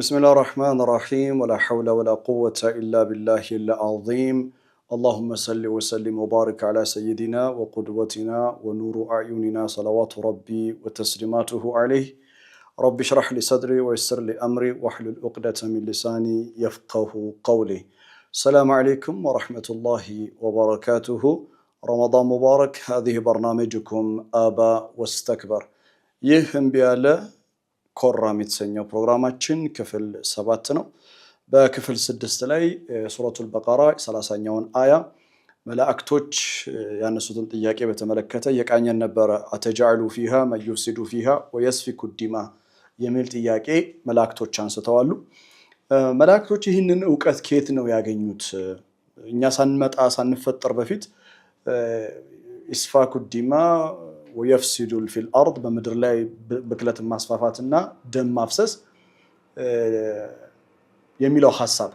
بسم الله الرحمن الرحيم ولا حول ولا قوة إلا بالله العظيم اللهم صل وسلم وبارك على سيدنا وقدوتنا ونور أعيننا صلوات ربي وتسليماته عليه رب اشرح لي صدري ويسر لي أمري واحلل عقدة من لساني يفقه قولي السلام عليكم ورحمة الله وبركاته رمضان مبارك هذه برنامجكم آبا واستكبر ይህ እምቢ ያለ ኮራም የተሰኘው ፕሮግራማችን ክፍል 7 ነው። በክፍል 6 ላይ ሱረቱል በቀራ 30ኛውን አያ መላእክቶች ያነሱትን ጥያቄ በተመለከተ እየቃኘን ነበረ። أتجعل فيها من يفسد فيها ويسفك الدماء የሚል ጥያቄ መላእክቶች አንስተዋሉ። መላእክቶች ይህንን እውቀት ከየት ነው ያገኙት? እኛ ሳንመጣ ሳንፈጠር በፊት إسفاك الدماء ويفسد في الأرض በምድር ላይ ብክለትን ማስፋፋትና ደም ማፍሰስ የሚለው ሀሳብ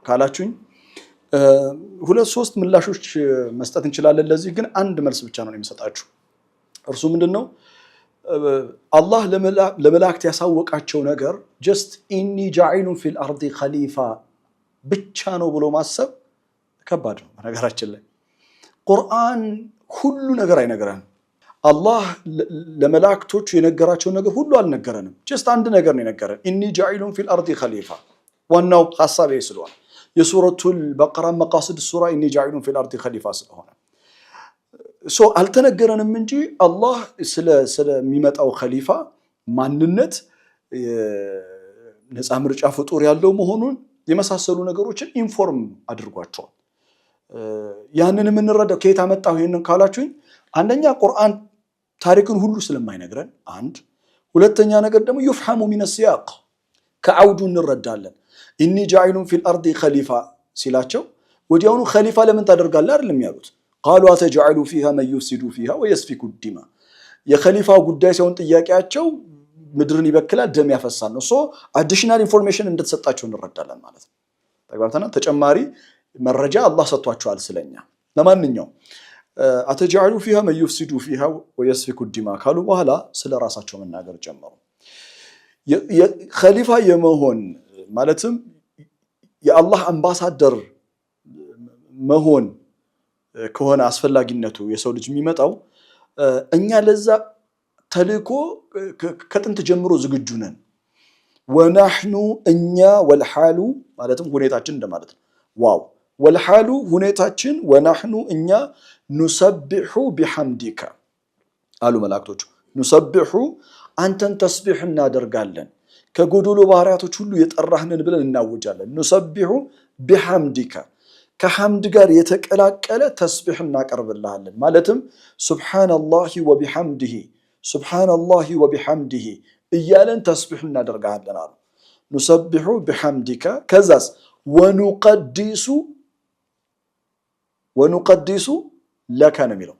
ካላችሁኝ ሁለት ሶስት ምላሾች መስጠት እንችላለን። ለዚህ ግን አንድ መልስ ብቻ ነው የሚሰጣችሁ። እርሱ ምንድን ነው? አላህ ለመላእክት ያሳወቃቸው ነገር just إني جاعل في الأرض خليفة ብቻ ነው ብሎ ማሰብ ከባድ ነው። በነገራችን ላይ ቁርአን ሁሉ ነገር አይነግረንም። አላህ ለመላእክቶቹ የነገራቸውን ነገር ሁሉ አልነገረንም። Just አንድ ነገር ነው የነገረን፣ إني جاعل في الأرض خليفة። ዋናው ሀሳብ ይሄ ስለሆነ የሱረቱል በቀራ مقاصد السورة إني جاعل في الأرض خليفة ስለሆነ so አልተነገረንም እንጂ አላህ ስለሚመጣው ኸሊፋ ማንነት፣ ነፃ ምርጫ ፍጡር ያለው መሆኑን የመሳሰሉ ነገሮችን inform አድርጓቸዋል። ያንን የምንረዳው ከየት አመጣሁ ይህንን ካላችሁኝ፣ አንደኛ ቁርአን ታሪክን ሁሉ ስለማይነግረን አንድ፣ ሁለተኛ ነገር ደግሞ يفهم من السياق ከአውዱ እንረዳለን። إني جاعل في الأرض خليفة ሲላቸው ወዲያውኑ ኸሊፋ ለምን ታደርጋለህ አይደለም ያሉት። قالوا أتجعل فيها من يفسد فيها ويسفك الدماء የኸሊፋ ጉዳይ ሳይሆን ጥያቄያቸው ምድርን ይበክላል፣ ደም ያፈሳል ነው። So additional information እንደተሰጣቸው እንረዳለን ማለት ነው። ተግባብተናል። ተጨማሪ መረጃ አላህ ሰጥቷቸዋል ስለኛ። ለማንኛውም أتجعل فيها من يفسد فيها ويسفك الدماء ካሉ በኋላ ስለ ራሳቸው መናገር ጀመሩ። ኸሊፋ የመሆን ማለትም የአላህ አምባሳደር መሆን ከሆነ አስፈላጊነቱ የሰው ልጅ የሚመጣው እኛ ለዛ ተልእኮ ከጥንት ጀምሮ ዝግጁ ነን። ونحن እኛ والحال ማለትም ሁኔታችን እንደማለት ነው። ዋው والحال ሁኔታችን ونحن እኛ نسبح بحمدك አሉ መላእክቶቹ። نسبح አንተን ተስቢሕ እናደርጋለን ከጎዶሎ ባህሪያቶች ሁሉ የጠራህንን ብለን እናውጃለን። نسبح بحمدك ከሐምድ ጋር የተቀላቀለ ተስቢሕ እናቀርብልሃለን። ማለትም سبحان الله وبحمده سبحان الله وبحمده እያለን ተስቢሕ እናደርግሃለን አሉ። نسبح بحمدك ከዛስ ونقدس ونقدس لك ነው የሚለው።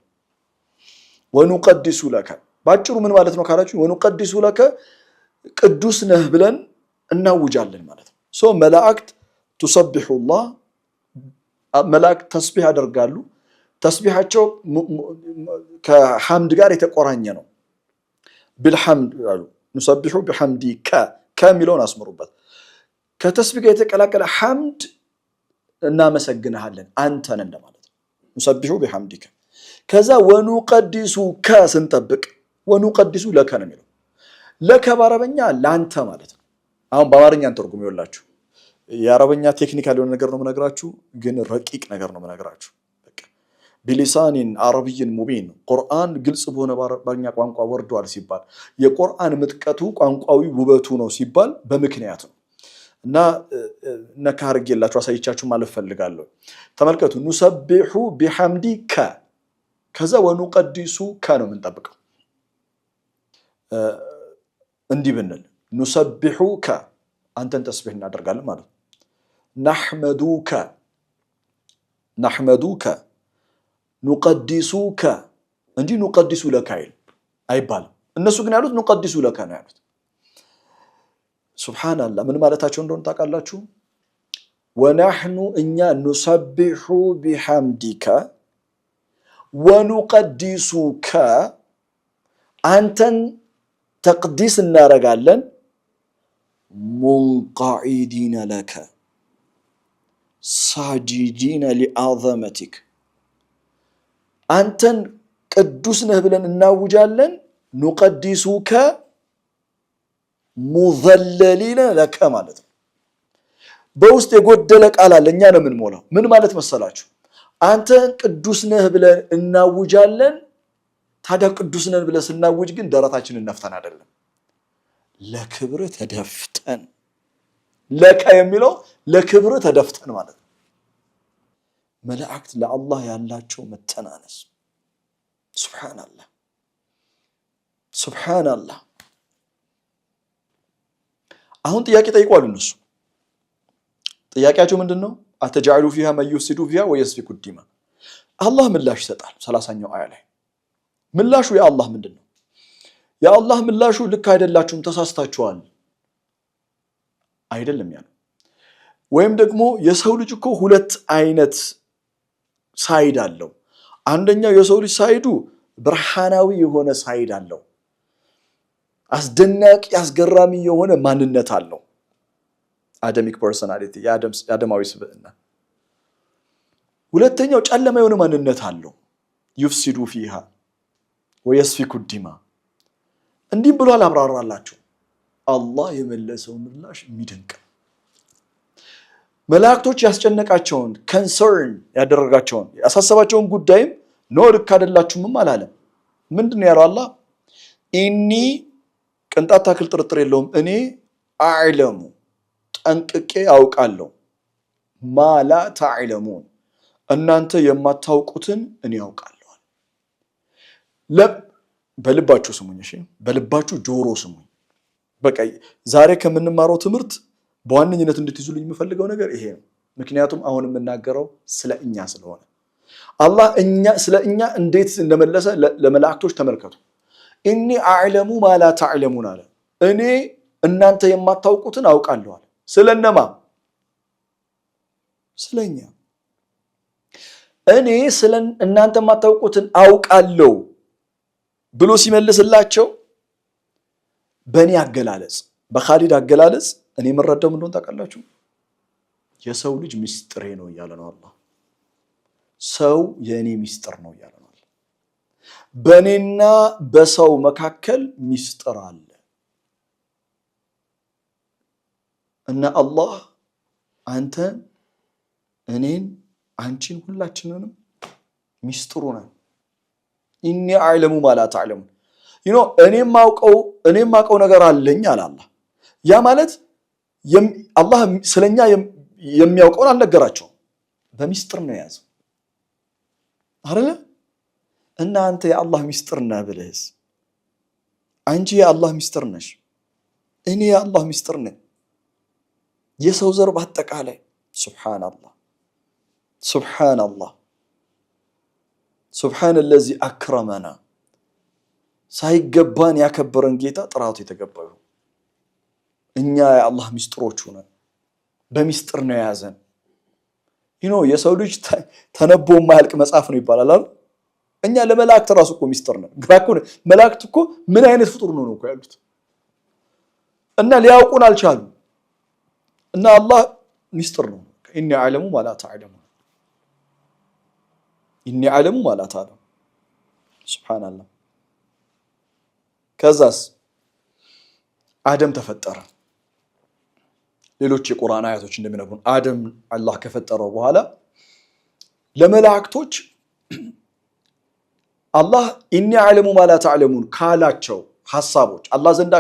ونقدس لك በአጭሩ ምን ማለት ነው ካላችሁ፣ ونقدس لك ቅዱስ ነህ ብለን እናውጃለን ማለት ነው። So መላእክት تسبح الله መላእክት ተስቢሕ ያደርጋሉ። ተስቢሓቸው ከሐምድ ጋር የተቆራኘ ነው። بالحمد አሉ نسبح بحمدك ከሚለውን አስምሩበት። ከተስቢሕ ጋር የተቀላቀለ ሐምድ እናመሰግንሃለን አንተን እንደማለት ነው። نسبح بحمدك ከዛ ونقدس ከ ስንጠብቅ ونقدس لك ነው የሚለው። لك በአረበኛ ለአንተ ማለት ነው። አሁን በአማርኛ እንተርጉም ይኸውላችሁ የአረበኛ technical የሆነ ነገር ነው የምነግራችሁ፣ ግን ረቂቅ ነገር ነው የምነግራችሁ። بلسان عربي مبين ቁርአን ግልጽ በሆነ በአረበኛ ቋንቋ ወርዷል ሲባል የቁርአን ምጥቀቱ ቋንቋዊ ውበቱ ነው ሲባል በምክንያት ነው። እና ነካ አድርጌላችሁ አሳይቻችሁ ማለት ፈልጋለሁ። ተመልከቱ፣ نسبح بحمدك ከዛ ونقدس ከ ነው የምንጠብቀው። እንዲህ ብንል نسبحك አንተን ተስቢሕ እናደርጋለን ማለት ነው። نحمدك نحمدك نقدسك እንጂ نقدس لك አይል አይባልም። እነሱ ግን ያሉት نقدس لك ነው ያሉት። سبحان الله ምን ማለታቸው እንደሆነ ታውቃላችሁ? ونحن እኛ نسبح بحمدك ونقدسك አንተን ተቅዲስ እናረጋለን። منقادين لك ساجدين لعظمتك። አንተን ቅዱስ ነህ ብለን እናውጃለን። نقدسك مذللين لك ማለት ነው። በውስጥ የጎደለ ቃል አለ፣ እኛ ነው የምንሞላው። ምን ማለት መሰላችሁ? አንተን ቅዱስ ነህ ብለን እናውጃለን። ታዲያ ቅዱስ ነን ብለን ስናውጅ ግን ደረታችንን ነፍተን አይደለም፣ ለክብር ተደፍተን። لك የሚለው ለክብር ተደፍተን ማለት ነው። መላእክት ለአላህ ያላቸው መተናነስ سبحان الله سبحان الله። አሁን ጥያቄ ጠይቋሉ እነሱ። ጥያቄያቸው ምንድን ነው? أتجعل فيها من يفسد فيها ويسفك الدماء። አላህ ምላሽ ይሰጣል። 30ኛው አያ ላይ ምላሹ የአላህ ምንድን ነው? የአላህ ምላሹ ልክ አይደላችሁም፣ ተሳስታችኋል አይደለም ያለው። ወይም ደግሞ የሰው ልጅ እኮ ሁለት አይነት side አለው። አንደኛው የሰው ልጅ side ኡ ብርሃናዊ የሆነ side አለው። አስደናቂ አስገራሚ የሆነ ማንነት አለው። Adamic personality፣ የአደማዊ ስብዕና። ሁለተኛው ጨለማ የሆነ ማንነት አለው። يفسد فيها ويسفك الدماء። እንዲህም ብሎ አላብራራላቸው። አላህ የመለሰው ምላሽ የሚደንቅ ነው። መላእክቶች ያስጨነቃቸውን፣ concern ያደረጋቸውን፣ ያሳሰባቸውን ጉዳይም no፣ ልክ አይደላችሁምም አላለም። ምንድን ነው ያለው አላህ? إني፣ ቅንጣት ታክል ጥርጥር የለውም፣ እኔ أعلم ጠንቅቄ አውቃለሁ፣ ما لا تعلمون እናንተ የማታውቁትን እኔ አውቃለሁ። በልባችሁ ስሙኝ፣ እሺ፣ በልባችሁ ጆሮ ስሙኝ። በቃ ዛሬ ከምንማረው ትምህርት በዋነኝነት እንድትይዙልኝ የምፈልገው ነገር ይሄ ነው። ምክንያቱም አሁን የምናገረው ስለ እኛ ስለሆነ አላህ እኛ ስለ እኛ እንዴት እንደመለሰ ለመላእክቶች ተመልከቱ። إني أعلم ما لا تعلمون አለ። እኔ እናንተ የማታውቁትን አውቃለሁ አለ። ስለነማ? ስለኛ። እኔ ስለ እናንተ የማታውቁትን አውቃለሁ ብሎ ሲመልስላቸው በእኔ አገላለጽ፣ በካሊድ አገላለጽ እኔ የምረዳው ምን እንደሆነ ታውቃላችሁ? የሰው ልጅ ሚስጥሬ ነው እያለ ነው አላህ። ሰው የእኔ ሚስጥር ነው እያለ ነው። በእኔና በሰው መካከል ሚስጥር አለ እና አላህ አንተን፣ እኔን፣ አንቺን ሁላችንንም ሚስጥሩ ነን። إني أعلم ما لا تعلمون። እኔ የማውቀው ነገር አለኝ አለ አላህ። ያ ማለት አላህ ስለኛ የሚያውቀውን አልነገራቸውም። በሚስጥር ነው የያዘው አይደለ? እና አንተ የአላህ ሚስጥር ነህ ብለህስ፣ አንቺ የአላህ ሚስጥር ነሽ፣ እኔ የአላህ ሚስጥር ነኝ። የሰው ዘር በአጠቃላይ سبحان الله سبحان الله سبحان الذي أكرمنا፣ ሳይገባን ያከበረን ጌታ ጥራቱ የተገባው። እኛ የአላህ ሚስጥሮች ሆነን በሚስጥር ነው የያዘን። የሰው ልጅ ተነቦ የማያልቅ መጽሐፍ ነው ይባላል አይደል? እኛ ለመላእክት ራሱ እኮ ሚስጥር ነን። ግራ እኮ መላእክት እኮ ምን አይነት ፍጡር ነው ነው እኮ ያሉት እና ሊያውቁን አልቻሉም። እና አላህ ሚስጥር ነው። إني أعلم ما لا تعلمون፣ إني أعلم ما لا تعلمون። سبحان الله። ከዛስ አደም ተፈጠረ። ሌሎች የቁርአን አያቶች እንደሚነግሩን አደም አላህ ከፈጠረው በኋላ ለመላእክቶች አላህ إني أعلم ما لا تعلمون ካላቸው ሀሳቦች፣ አላህ ዘንዳ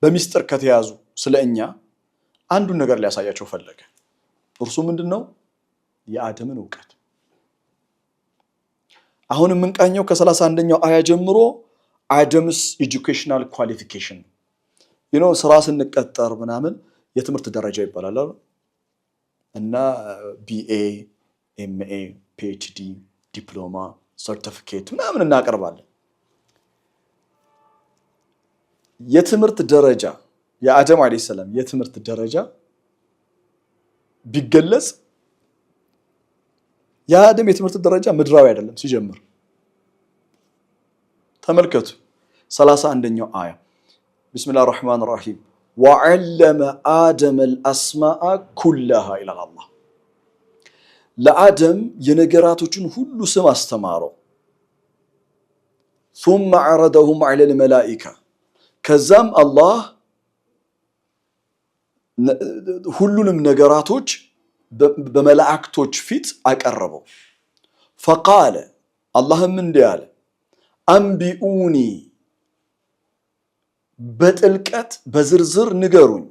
በሚስጥር ከተያዙ ስለ እኛ አንዱን ነገር ሊያሳያቸው ፈለገ። እርሱ ምንድን ነው? የአደምን እውቀት። አሁን የምንቃኘው ከ31ኛው አያ ጀምሮ Adam's educational qualification ነው። ስራ ስንቀጠር ምናምን የትምህርት ደረጃ ይባላል እና BA፣ MA፣ PhD፣ ዲፕሎማ፣ ሰርቲፊኬት ምናምን እናቀርባለን። የትምህርት ደረጃ የአደም عليه السلام የትምህርት ደረጃ ቢገለጽ የአደም የትምህርት ደረጃ ምድራዊ አይደለም ሲጀምር። ተመልከቱ፣ 31ኛው አያ፣ بسم الله الرحمن الرحيم። وعلم آدم الأسماء كلها ይላል አላህ። ለአደም የነገራቶችን ሁሉ ስም አስተማረው። ثم عرضهم على الملائكة፣ ከዛም አላህ ሁሉንም ነገራቶች በመላእክቶች ፊት አቀረበው። فقال፣ አላህም እንዲህ አለ፣ أنبئوني፣ በጥልቀት በዝርዝር ንገሩኝ፣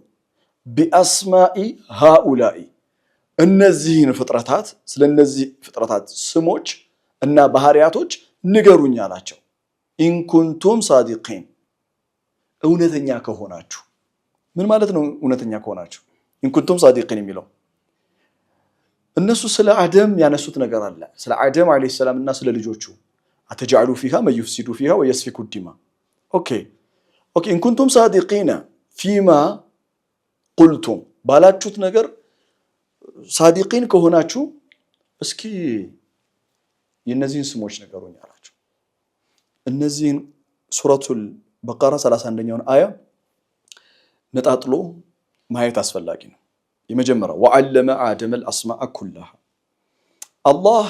بأسماء هؤلاء፣ እነዚህን ፍጥረታት፣ ስለነዚህ ፍጥረታት ስሞች እና ባህሪያቶች ንገሩኝ አላቸው። إن كنتم صادقين፣ እውነተኛ ከሆናችሁ። ምን ማለት ነው? እውነተኛ ከሆናችሁ إن كنتم صادقين የሚለው እነሱ ስለ አደም ያነሱት ነገር አለ። ስለ አደም عليه السلام እና ስለ ልጆቹ أتجعل فيها من يفسد فيها ويسفك الدماء። Okay, إن كنتم صادقين فيما قلتم፣ ባላችሁት ነገር صادقين ከሆናችሁ እስኪ የእነዚህን ስሞች ንገሩኝ አላቸው። እነዚህን ሱረቱል በቀራ 31ኛውን አያ ነጣጥሎ ማየት አስፈላጊ ነው። የመጀመሪያው وعلم آدم الأسماء كلها፣ አላህ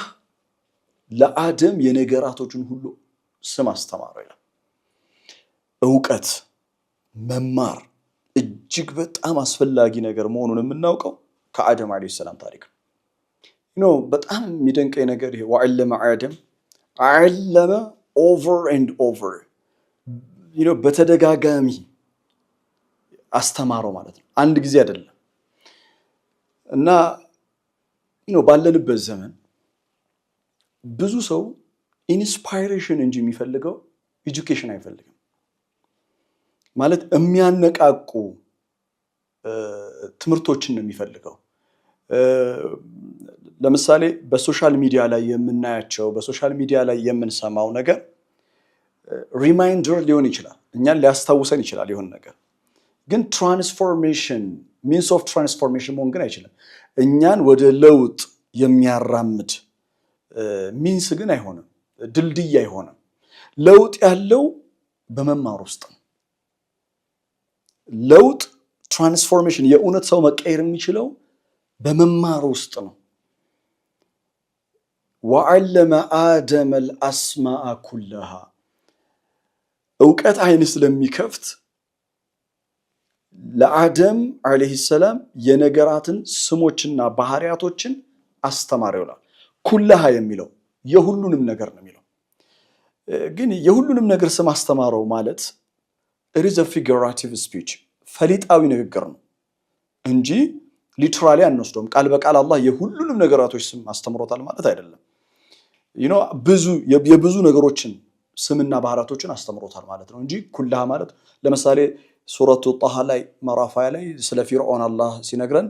ለአደም የነገራቶችን ሁሉ ስም አስተማረው ይላል። እውቀት መማር እጅግ በጣም አስፈላጊ ነገር መሆኑን የምናውቀው ከአደም عليه السلام ታሪክ ነው። በጣም የሚደንቀኝ ነገር ይሄ وعلم آدم፣ علم over and over፣ በተደጋጋሚ አስተማረው ማለት ነው። አንድ ጊዜ አይደለም። እና ባለንበት ዘመን ብዙ ሰው inspiration እንጂ የሚፈልገው education አይፈልግም። ማለት የሚያነቃቁ ትምህርቶችን ነው የሚፈልገው። ለምሳሌ በ social media ላይ የምናያቸው፣ በ social media ላይ የምንሰማው ነገር reminder ሊሆን ይችላል፣ እኛን ሊያስታውሰን ይችላል የሆነ ነገር፣ ግን transformation፣ means of transformation መሆን ግን አይችልም። እኛን ወደ ለውጥ የሚያራምድ means ግን አይሆንም፣ ድልድይ አይሆንም። ለውጥ ያለው በመማር ውስጥ ነው። ለውጥ፣ transformation፣ የእውነት ሰው መቀየር የሚችለው በመማር ውስጥ ነው። وعلم آدم الأسماء كلها፣ እውቀት አይን ስለሚከፍት ለአደም عليه السلام የነገራትን ስሞችና ባህሪያቶችን አስተማረው ይላል። كلها የሚለው የሁሉንም ነገር ነው የሚለው። ግን የሁሉንም ነገር ስም አስተማረው ማለት is figurative speech፣ ፈሊጣዊ ንግግር ነው እንጂ literally አንወስደውም። ቃል በቃል አላህ የሁሉንም ነገራቶች ስም አስተምሮታል ማለት አይደለም። ብዙ የብዙ ነገሮችን ስምና ባህሪያቶችን አስተምሮታል ማለት ነው እንጂ كلها ማለት ለምሳሌ ሱረቱ ጣሃ ላይ ምዕራፍ 20 ላይ ስለ ፊርዖን አላህ ሲነግረን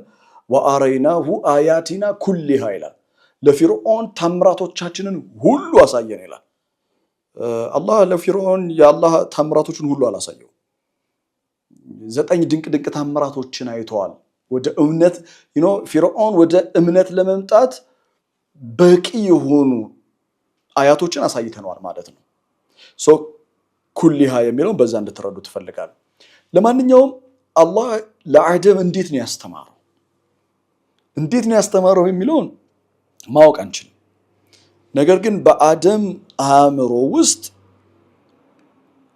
وأريناه آياتنا كلها ይላል። ለፊርዖን ታምራቶቻችንን ሁሉ አሳየን ይላል። አላህ ለፊርዖን የአላህ ታምራቶችን ሁሉ አላሳየው። ዘጠኝ ድንቅ ድንቅ ታምራቶችን አይተዋል። ወደ እምነት ፊርዖን ወደ እምነት ለመምጣት በቂ የሆኑ አያቶችን አሳይተነዋል ማለት ነው። So كلها የሚለውን በዛ እንድትረዱ እፈልጋለሁ። ለማንኛውም አላህ ለአደም እንዴት ነው ያስተማረው? እንዴት ነው ያስተማረው የሚለውን ማወቅ አንችልም። ነገር ግን በአደም አእምሮ ውስጥ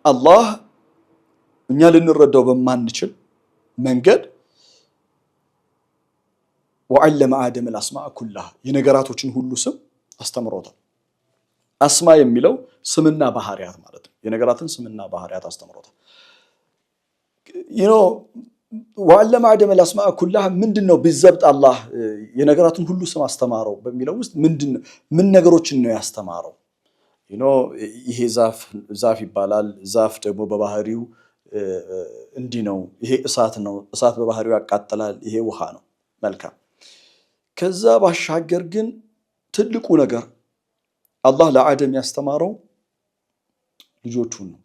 አላህ እኛ ልንረዳው በማንችል መንገድ وعلم آدم الأسماء كلها፣ የነገራቶችን ሁሉ ስም አስተምሮታል። أسماء የሚለው ስምና ባህሪያት ማለት ነው። የነገራትን ስምና ባህሪያት አስተምሮታል። وعلم آدم الأسماء كلها ምንድን ነው بالضبط አላህ የነገራትን ሁሉ ስም አስተማረው በሚለው ውስጥ ምን ነገሮችን ነው ያስተማረው? ይሄ ዛፍ ይባላል። ዛፍ ደግሞ በባህሪው እንዲህ ነው። ይሄ እሳት ነው። እሳት በባህሪው ያቃጥላል። ይሄ ውሃ ነው። መልካም። ከዛ ባሻገር ግን ትልቁ ነገር አላህ ለአደም ያስተማረው ልጆቹን ነው።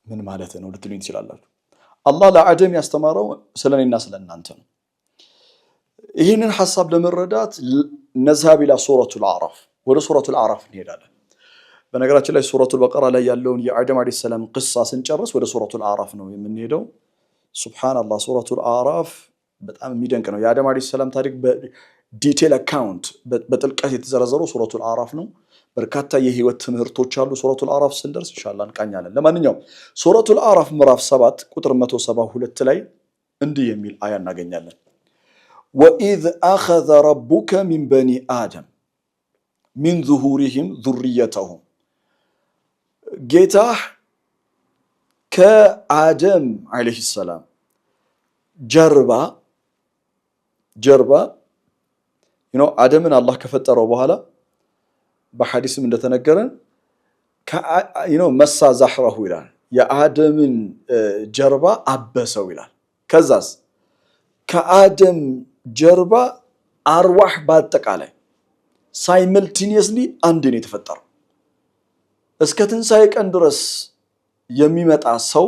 ምን ማለት ነው ልትሉኝ ትችላላችሁ። አላህ ለአደም ያስተማረው ስለ እኔና ስለ እናንተ ነው። ይህንን ሐሳብ ለመረዳት نذهب إلى سورة الأعراف፣ ወደ ሱረቱል አዕራፍ እንሄዳለን። በነገራችን ላይ ሱረቱል በቀራ ላይ ያለውን የአደም عليه السلام قصة ስንጨርስ ወደ ሱረቱል አዕራፍ ነው የምንሄደው። ሱብሓነላህ፣ ሱረቱል አዕራፍ በጣም የሚደንቅ ነው። የአደም ዓለይሂ ሰላም ታሪክ በ detail account በጥልቀት የተዘረዘረው ሱረቱል አዕራፍ ነው። በርካታ የህይወት ትምህርቶች አሉ። ሱረቱል አዕራፍ ስንደርስ ኢንሻአላህ እንቃኛለን። ለማንኛውም ሱረቱል አዕራፍ ምዕራፍ 7 ቁጥር 172 ላይ እንዲህ የሚል አያ እናገኛለን። وإذ أخذ ربك من بني آدم من ظهورهم ذريتهم፣ ጌታህ ከአደም ዓለይሂ ሰላም ጀርባ፣ አደምን አላህ ከፈጠረው በኋላ በሐዲስም እንደተነገረን مسح ظهره ይላል፣ የአደምን ጀርባ አበሰው ይላል። ከዛስ ከአደም ጀርባ አርዋህ በአጠቃላይ simultaneously አንድ ነው የተፈጠረው። እስከ ትንሣኤ ቀን ድረስ የሚመጣ ሰው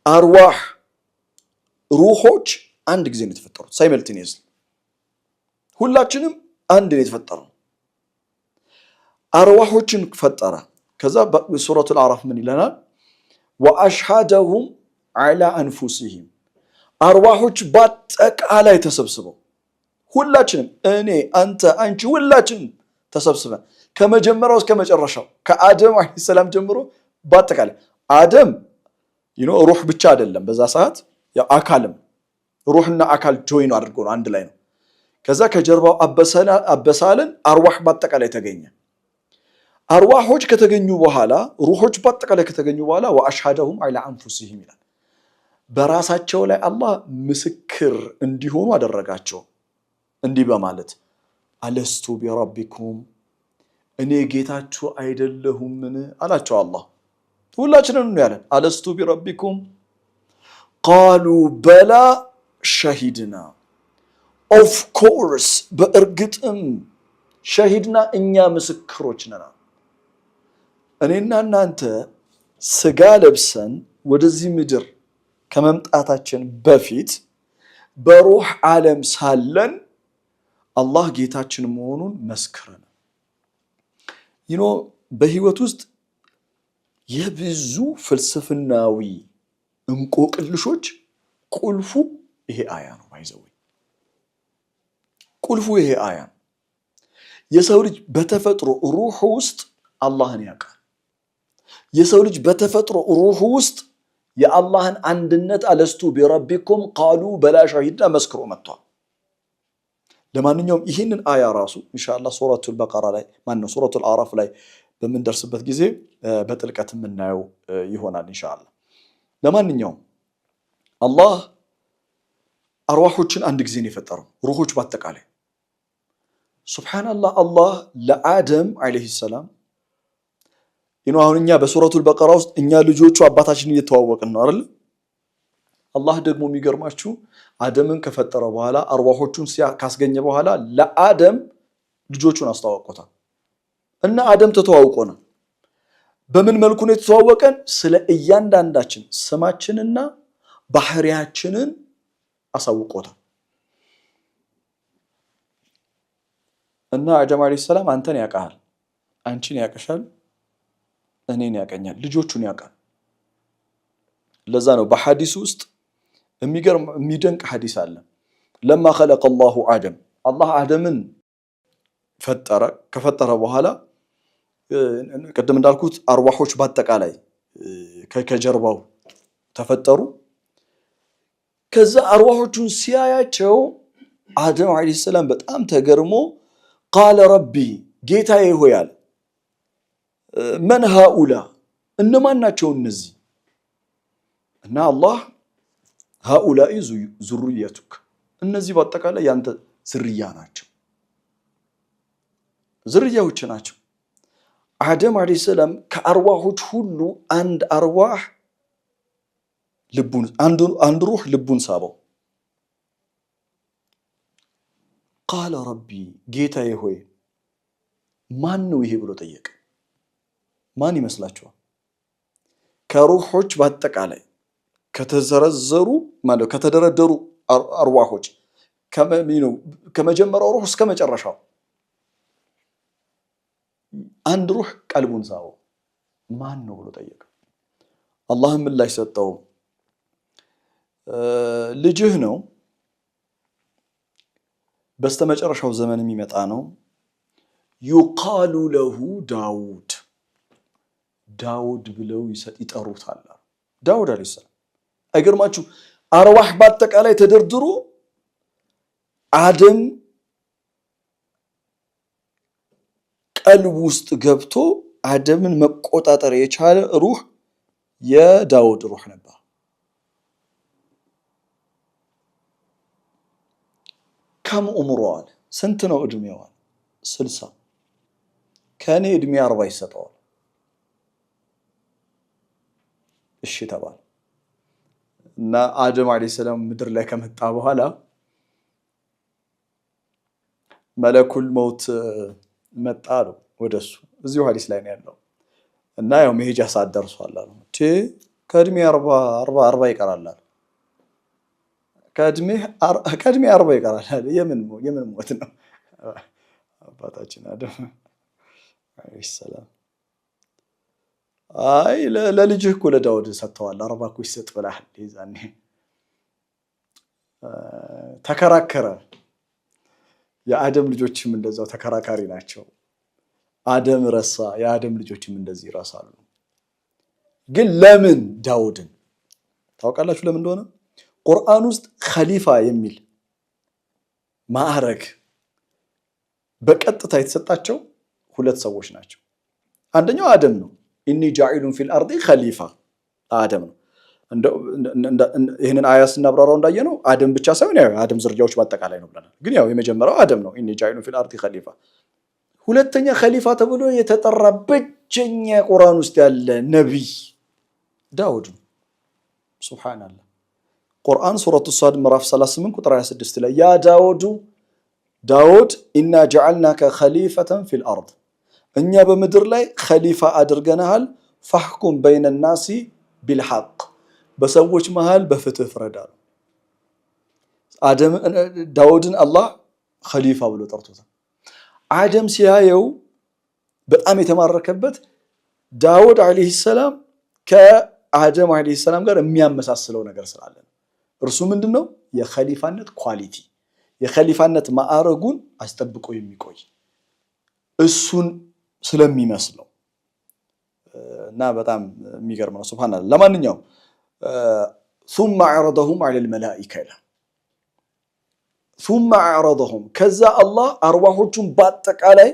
አርዋህ ሩሆች አንድ ጊዜ ነው የተፈጠሩት። Simultaneously ሁላችንም አንድ ነው የተፈጠረው። አርዋሖችን ፈጠረ። ከዛ ሱረቱል አዕራፍ ምን ይለናል? وأشهدهم على أنفسهم፣ አርዋሖች በአጠቃላይ ተሰብስበው ሁላችንም፣ እኔ፣ አንተ፣ አንቺ፣ ሁላችንም ተሰብስበን ከመጀመሪያው እስከ መጨረሻው ከአደም ዓለይሂ ሰላም ጀምሮ በአጠቃላይ አደም ሩህ ብቻ አይደለም፣ በዛ ሰዓት አካልም ሩህና አካል join አድርጎ ነው፣ አንድ ላይ ነው። ከዛ ከጀርባው አበሳልን፣ አርዋህ በአጠቃላይ ተገኘ። አርዋሖች ከተገኙ በኋላ፣ ሩሖች በአጠቃላይ ከተገኙ በኋላ وأشهدهم على أنفسهم ይላል። በራሳቸው ላይ አላህ ምስክር እንዲሆኑ አደረጋቸው። እንዲህ በማለት ألست بربكم፣ እኔ ጌታችሁ አይደለሁምን አላቸው። አላህ ሁላችንን ነው ያለን። ألست بربكم قالوا بلى شهدنا፣ of course በእርግጥም شهدنا እኛ ምስክሮች ነና። እኔና እናንተ ስጋ ለብሰን ወደዚህ ምድር ከመምጣታችን በፊት በሩህ ዓለም ሳለን አላህ ጌታችን መሆኑን መስክረን በህይወት ውስጥ የብዙ ፍልስፍናዊ እንቆቅልሾች ቁልፉ ይሄ አያ ነው። By the way ቁልፉ ይሄ አያ ነው። የሰው ልጅ በተፈጥሮ ሩሑ ውስጥ አላህን ያውቃል። የሰው ልጅ በተፈጥሮ ሩሑ ውስጥ የአላህን አንድነት ألست بربكم قالوا بلى شهدنا መስክሮ መጥቷል። ለማንኛውም ይህንን አያ ራሱ ኢንሻአላህ ሱረቱል በቀራ ላይ፣ ማነው፣ ሱረቱል አዕራፍ ላይ በምንደርስበት ጊዜ በጥልቀት የምናየው ይሆናል ኢንሻአላህ። ለማንኛውም አላህ አርዋሖችን አንድ ጊዜ ነው የፈጠረው፣ ሩሖች በአጠቃላይ። ሱብሓነላህ፣ አላህ ለአደም ዓለይሂ ሰላም አሁን እኛ በሱረቱል በቀራ ውስጥ እኛ ልጆቹ አባታችንን እየተዋወቅን ነው አይደል? አላህ ደግሞ የሚገርማችሁ አደምን ከፈጠረ በኋላ፣ አርዋሖቹን ካስገኘ በኋላ ለአደም ልጆቹን አስተዋውቆታል። እና አደም ተተዋውቆናል። በምን መልኩ ነው የተተዋወቀን? ስለ እያንዳንዳችን ስማችንና ባህሪያችንን አሳውቆታል። እና አደም ዓለይሂ ሰላም አንተን ያውቃል፣ አንቺን ያውቅሻል፣ እኔን ያውቀኛል፣ ልጆቹን ያውቃል። ለዛ ነው በሐዲሱ ውስጥ የሚገርም የሚደንቅ ሐዲስ አለ። لما خلق الله آدم፣ አላህ አደምን ፈጠረ። ከፈጠረ በኋላ ቅድም እንዳልኩት አርዋሖች በአጠቃላይ ከጀርባው ተፈጠሩ። ከዛ አርዋሖቹን ሲያያቸው አደም ዓለይሂ ሰላም በጣም ተገርሞ قال رب፣ ጌታዬ ሆይ አለ፣ من هؤلاء፣ እነማን ናቸው እነዚህ? እና አላህ هؤلاء ذريتك፣ እነዚህ በአጠቃላይ ያንተ ዝርያ ናቸው፣ ዝርያዎች ናቸው። አደም ዓለይሂ ሰላም ከአርዋሖች ሁሉ አንድ አርዋህ ልቡን አንድ ሩህ ልቡን ሳበው። قال رب፣ ጌታዬ ሆይ ማን ነው ይሄ ብሎ ጠየቀ። ማን ይመስላችኋል? ከሩሖች በአጠቃላይ ከተዘረዘሩ፣ ማለት ከተደረደሩ አርዋሖች ከመጀመሪያው ሩህ እስከ መጨረሻው አንድ ሩህ ቀልቡን ሳበው። ማን ነው ብሎ ጠየቀ። አላህም ምላሽ ሰጠው። ልጅህ ነው፣ በስተመጨረሻው ዘመን የሚመጣ ነው። يقال له داود፣ ዳውድ ብለው ይጠሩታል። ዳውድ عليه السلام። አይገርማችሁ? አርዋህ በአጠቃላይ ተደርድሮ አደም ቀልብ ውስጥ ገብቶ አደምን መቆጣጠር የቻለ ሩህ የዳውድ ሩህ ነበር። كم عمره አለ፣ ስንት ነው እድሜው አለ? 60። ከእኔ እድሜ 40 ይሰጠዋል። እሺ ተባለ እና አደም عليه السلام ምድር ላይ ከመጣ በኋላ መለኩል መውት መጣ አሉ ወደሱ። እዚሁ ሀዲስ ላይ ነው ያለው። እና ያው መሄጃ ሰዓት ደርሷል አሉ። ከእድሜ 40 ይቀራል አሉ። ከእድሜ 40 ይቀራል አለ። የምን ሞት ነው? አባታችን አደም عليه السلام አይ ለልጅህ እኮ ለዳውድ ሰጥተዋል፣ 40 እኮ ይሰጥ ብለሃል። የዛኔ ተከራከረ። የአደም ልጆችም እንደዛው ተከራካሪ ናቸው። አደም ረሳ፣ የአደም ልጆችም እንደዚህ ይረሳሉ። ግን ለምን ዳውድን ታውቃላችሁ? ለምን እንደሆነ ቁርአን ውስጥ ኸሊፋ የሚል ማዕረግ በቀጥታ የተሰጣቸው ሁለት ሰዎች ናቸው። አንደኛው አደም ነው። إني جاعل في الأرض خليفة አደም ነው። ይህንን አያ ስናብራራው እንዳየነው አደም ብቻ ሳይሆን ያው የአደም ዝርያዎች በአጠቃላይ ነው ብለናል። ግን ያው የመጀመሪያው አደም ነው። إني جاعل في الأرض خليفة። ሁለተኛ ኸሊፋ ተብሎ የተጠራ ብቸኛ ቁርአን ውስጥ ያለ ነቢይ ዳውድ ነው። سبحان الله። ቁርአን ሱረቱ ሷድ ምዕራፍ 38 ቁጥር 26 ላይ يا داود ዳውድ إنا جعلناك خليفة في الأرض እኛ በምድር ላይ ኸሊፋ አድርገናሃል። فاحكم بين الناس بالحق በሰዎች መሃል በፍትህ ፍረድ አሉ። ዳውድን አላህ ኸሊፋ ብሎ ጠርቶታል። አደም ሲያየው በጣም የተማረከበት ዳውድ عليه السلام ከአደም عليه السلام ጋር የሚያመሳስለው ነገር ስላለ ነው። እርሱ ምንድን ነው? የኸሊፋነት quality፣ የኸሊፋነት ማዕረጉን አስጠብቆ የሚቆይ እሱን ስለሚመስለው እና በጣም የሚገርም ነው። سبحان الله። ለማንኛውም ثم عرضهم على الملائكة ይላል። ثم عرضهم ከዛ አላህ አርዋሖቹን በአጠቃላይ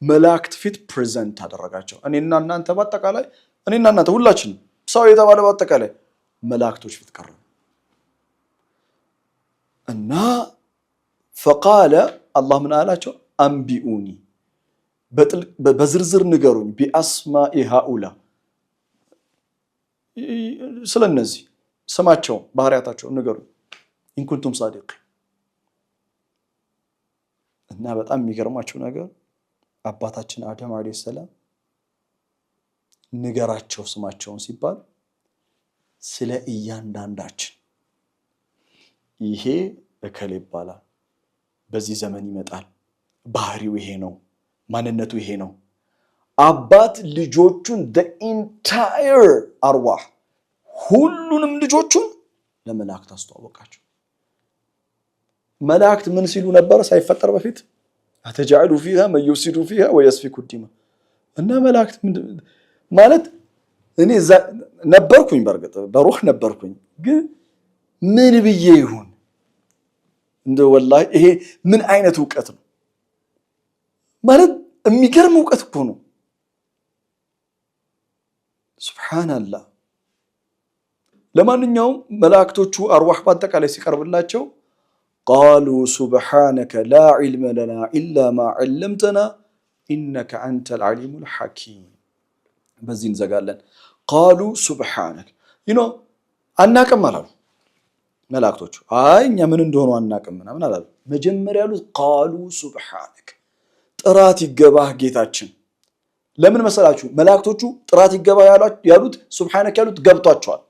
መላእክት ፊት present አደረጋቸው። እኔና እናንተ በአጠቃላይ፣ እኔና እናንተ ሁላችንም ሰው የተባለ በአጠቃላይ መላእክቶች ፊት ቀረቡ እና فقال አላህ ምን አላቸው? أنبئوني በዝርዝር ንገሩኝ፣ بأسماء هؤلاء ስለነዚህ ስማቸው ባህሪያታቸው ንገሩኝ፣ إن كنتم صادقين። እና በጣም የሚገርማቸው ነገር አባታችን አደም عليه السلام ንገራቸው ስማቸውን ሲባል ስለ እያንዳንዳችን ይሄ እከሌ ይባላል፣ በዚህ ዘመን ይመጣል፣ ባህሪው ይሄ ነው፣ ማንነቱ ይሄ ነው። አባት ልጆቹን entire አርዋህ ሁሉንም ልጆቹን ለመላእክት አስተዋወቃቸው። መላእክት ምን ሲሉ ነበር ሳይፈጠር በፊት? أتجعل فيها من يفسد فيها ويسفك الدماء። እና መላእክት ማለት እኔ እዛ ነበርኩኝ፣ በእርግጥ በሩህ ነበርኩኝ፣ ግን ምን ብዬ ይሁን እንደ ወላሂ ይሄ ምን አይነት እውቀት ነው ማለት የሚገርም እውቀት እኮ ነው። سبحان الله። ለማንኛውም መላእክቶቹ አርዋህ በአጠቃላይ ሲቀርብላቸው قالوا سبحانك لا علم لنا إلا ما علمتنا إنك أنت العليم الحكيم። በዚህ እንዘጋለን። قالوا سبحانك you know አናቅም አላሉ መላእክቶቹ። አይ እኛ ምን እንደሆኑ አናቅም ምናምን አላሉ። መጀመሪያ ያሉት قالوا سبحانك ጥራት ይገባህ ጌታችን። ለምን መሰላችሁ? መላእክቶቹ ጥራት ይገባህ ያሉት سبحانك ያሉት ገብቷቸዋል።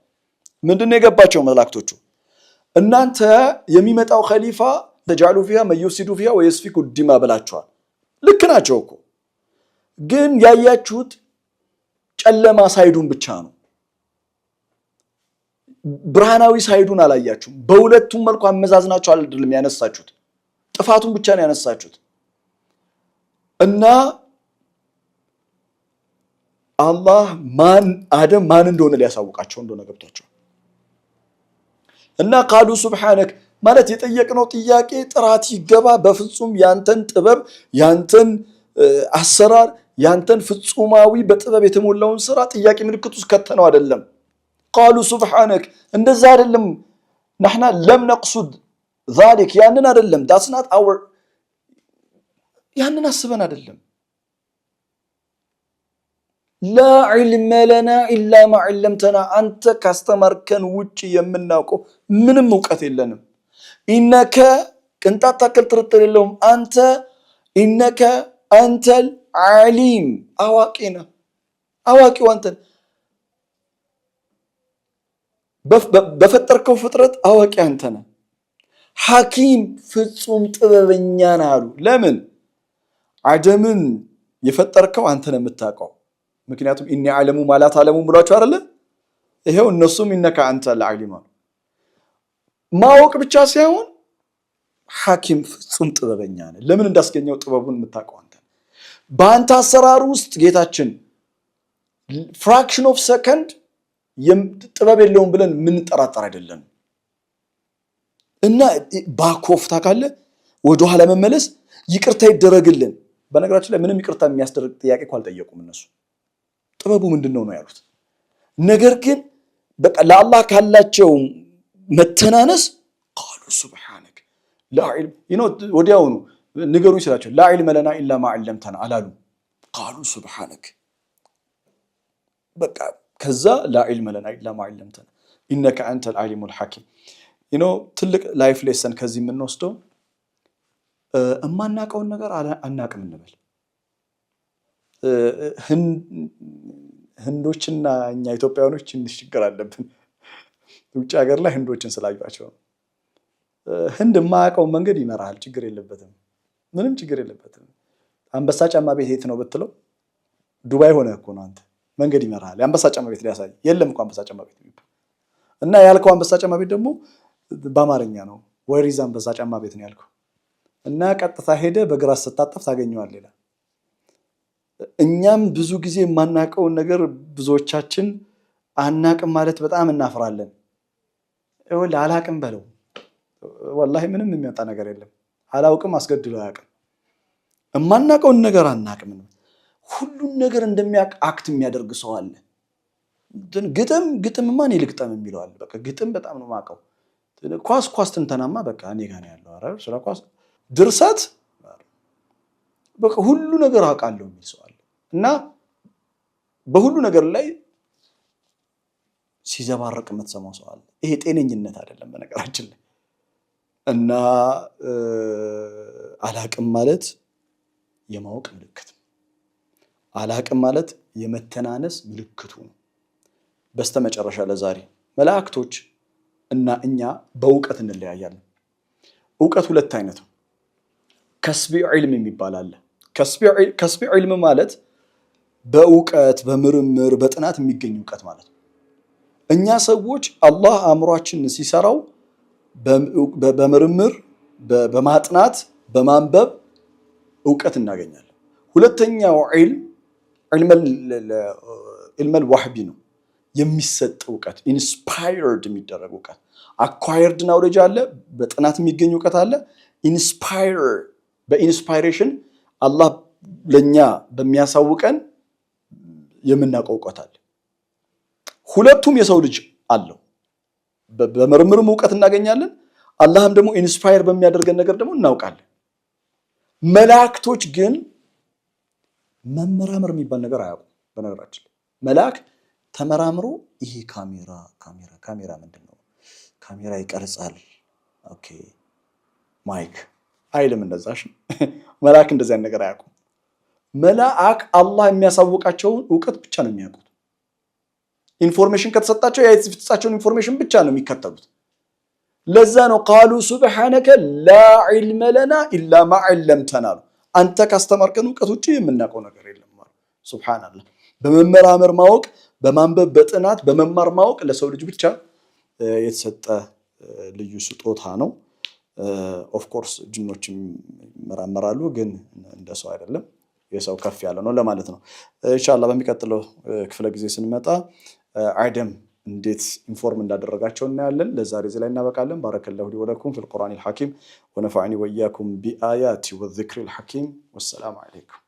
ምንድን ነው የገባቸው መላእክቶቹ? እናንተ የሚመጣው ኸሊፋ تجعل فيها من يفسد فيها ويسفك الدماء ብላችኋል። ልክ ናቸው እኮ፣ ግን ያያችሁት ጨለማ side ኡን ብቻ ነው። ብርሃናዊ side ኡን አላያችሁም። በሁለቱም መልኩ አመዛዝናችሁ አይደለም ያነሳችሁት፣ ጥፋቱን ብቻ ነው ያነሳችሁት። እና አላህ ማን አደም ማን እንደሆነ ሊያሳውቃቸው እንደሆነ ገብቷቸዋል። እና قالوا سبحانك ማለት የጠየቅነው ጥያቄ ጥራት ይገባ፣ በፍጹም ያንተን ጥበብ፣ ያንተን አሰራር፣ ያንተን ፍጹማዊ በጥበብ የተሞላውን ስራ ጥያቄ ምልክት ውስጥ ከተነው አይደለም። قالوا سبحانك እንደዛ አይደለም። نحن لم نقصد ذلك ያንን አይደለም። That's not our ያንን አስበን አይደለም። لا علم لنا إلا ما علمتنا አንተ ካስተማርከን ውጭ የምናውቀው ምንም እውቀት የለንም። إنك ቅንጣት ታክል ጥርጥር የለውም፣ አንተ إنك أنت العليم አዋቂ ነህ። አዋቂው አንተ፣ በፈጠርከው ፍጥረት አዋቂ አንተ ነህ። حكيم ፍጹም ጥበበኛ ነህ አሉ። ለምን? አደምን የፈጠርከው አንተ ነህ የምታውቀው። ምክንያቱም إني أعلم ما لا تعلمون ብሏቸው አይደለ? ይሄው እነሱም إنك أنت العليم አሉ። ማወቅ ብቻ ሳይሆን حكيم ፍጹም ጥበበኛ ነህ። ለምን እንዳስገኘው ጥበቡን የምታውቀው አንተ። በአንተ አሰራር ውስጥ ጌታችን fraction of second ጥበብ የለውም ብለን የምንጠራጠር አይደለም። እና back off ታውቃለህ፣ ወደኋላ መመለስ፣ ይቅርታ ይደረግልን። በነገራችን ላይ ምንም ይቅርታ የሚያስደርግ ጥያቄ እኮ አልጠየቁም እነሱ። ጥበቡ ምንድን ነው ነው ያሉት። ነገር ግን በቃ ለአላህ ካላቸው መተናነስ قالوا سبحانك ወዲያውኑ ንገሩኝ ስላቸው لا علم لنا إلا ما علمتنا አላሉ። قالوا سبحانك በቃ ከዛ لا علم لنا إلا ما علمتنا إنك أنت العليم الحكيم። ትልቅ life lesson ከዚህ የምንወስደው እማናቀውን ነገር አናቅም እንበል። ህንዶችና እኛ ኢትዮጵያውያኖች ትንሽ ችግር አለብን። ውጭ ሀገር ላይ ህንዶችን ስላዩቸው ነው። ህንድ የማያውቀውን መንገድ ይመራሃል፣ ችግር የለበትም፣ ምንም ችግር የለበትም። አንበሳ ጫማ ቤት የት ነው ብትለው፣ ዱባይ ሆነ እኮ ነው፣ አንተ መንገድ ይመራሃል። የአንበሳ ጫማ ቤት ሊያሳይ የለም እኮ አንበሳ ጫማ ቤት የሚባል። እና ያልከው አንበሳ ጫማ ቤት ደግሞ በአማርኛ ነው። Where is አንበሳ ጫማ ቤት ነው ያልከው እና ቀጥታ ሄደ በግራ ስታጠፍ ታገኘዋል ይላል። እኛም ብዙ ጊዜ የማናውቀውን ነገር ብዙዎቻችን አናቅም ማለት በጣም እናፍራለን። ይኸውልህ አላቅም በለው፣ ወላሂ ምንም የሚያመጣ ነገር የለም። አላውቅም አስገድሎ አያውቅም። የማናውቀውን ነገር አናቅም። ሁሉን ነገር እንደሚያውቅ act የሚያደርግ ሰው አለ። ግጥም ግጥምማ እኔ ልግጠም የሚለው አለ። በቃ ግጥም በጣም ነው የማውቀው። ኳስ ኳስ ትንተናማ በቃ እኔ ጋር ነው ያለው። ኧረ ስለ ኳስ ድርሰት በቃ ሁሉ ነገር አውቃለሁ የሚል ሰው አለ። እና በሁሉ ነገር ላይ ሲዘባረቅ የምትሰማው ሰው አለ። ይሄ ጤነኝነት አይደለም በነገራችን ላይ። እና አላቅም ማለት የማወቅ ምልክት ነው። አላቅም ማለት የመተናነስ ምልክቱ ነው። በስተመጨረሻ ለዛሬ መላእክቶች እና እኛ በእውቀት እንለያያለን። እውቀት ሁለት አይነት ነው። كسبي علم የሚባል አለ። كسبي علم ማለት በእውቀት፣ በምርምር፣ በጥናት የሚገኝ እውቀት ማለት ነው። እኛ ሰዎች አላህ አእምሯችንን ሲሰራው በምርምር፣ በማጥናት፣ በማንበብ እውቀት እናገኛለን። ሁለተኛው علم علم الوهبي ነው፣ የሚሰጥ እውቀት፣ inspired የሚደረግ እውቀት። Acquired knowledge አለ፣ በጥናት የሚገኝ እውቀት አለ። Inspire በ inspiration አላህ ለእኛ በሚያሳውቀን የምናውቀው እውቀት አለ። ሁለቱም የሰው ልጅ አለው። በምርምርም እውቀት እናገኛለን። አላህም ደግሞ inspire በሚያደርገን ነገር ደግሞ እናውቃለን። መላእክቶች ግን መመራመር የሚባል ነገር አያውቁም። በነገራችን ላይ መልአክ ተመራምሮ ይሄ ካሜራ ካሜራ ካሜራ ምንድን ነው? ካሜራ ይቀርጻል። Okay, mic አይልም። እንደዛ መልአክ እንደዚያን ነገር አያውቁም። መልአክ አላህ የሚያሳውቃቸውን እውቀት ብቻ ነው የሚያውቁት። Information ከተሰጣቸው ያ የተሰጣቸውን information ብቻ ነው የሚከተሉት። ለዛ ነው قالوا سبحانك لا علم لنا إلا ما علمتنا አሉ። አንተ ካስተማርከን እውቀት ውጭ የምናውቀው ነገር የለም አሉ። سبحان الله። በመመራመር ማወቅ፣ በማንበብ፣ በጥናት፣ በመማር ማወቅ ለሰው ልጅ ብቻ የተሰጠ ልዩ ስጦታ ነው። Of course ጅኖችም ይመራመራሉ፣ ግን እንደ ሰው አይደለም። የሰው ከፍ ያለ ነው ለማለት ነው። ኢንሻአላህ በሚቀጥለው ክፍለ ጊዜ ስንመጣ አደም እንዴት inform እንዳደረጋቸው እናያለን። ለዛሬ እዚህ ላይ እናበቃለን። بارك الله لي ولكم في القرآن الحكيم ونفعني وإياكم بالآيات والذكر الحكيم። والسلام عليكم።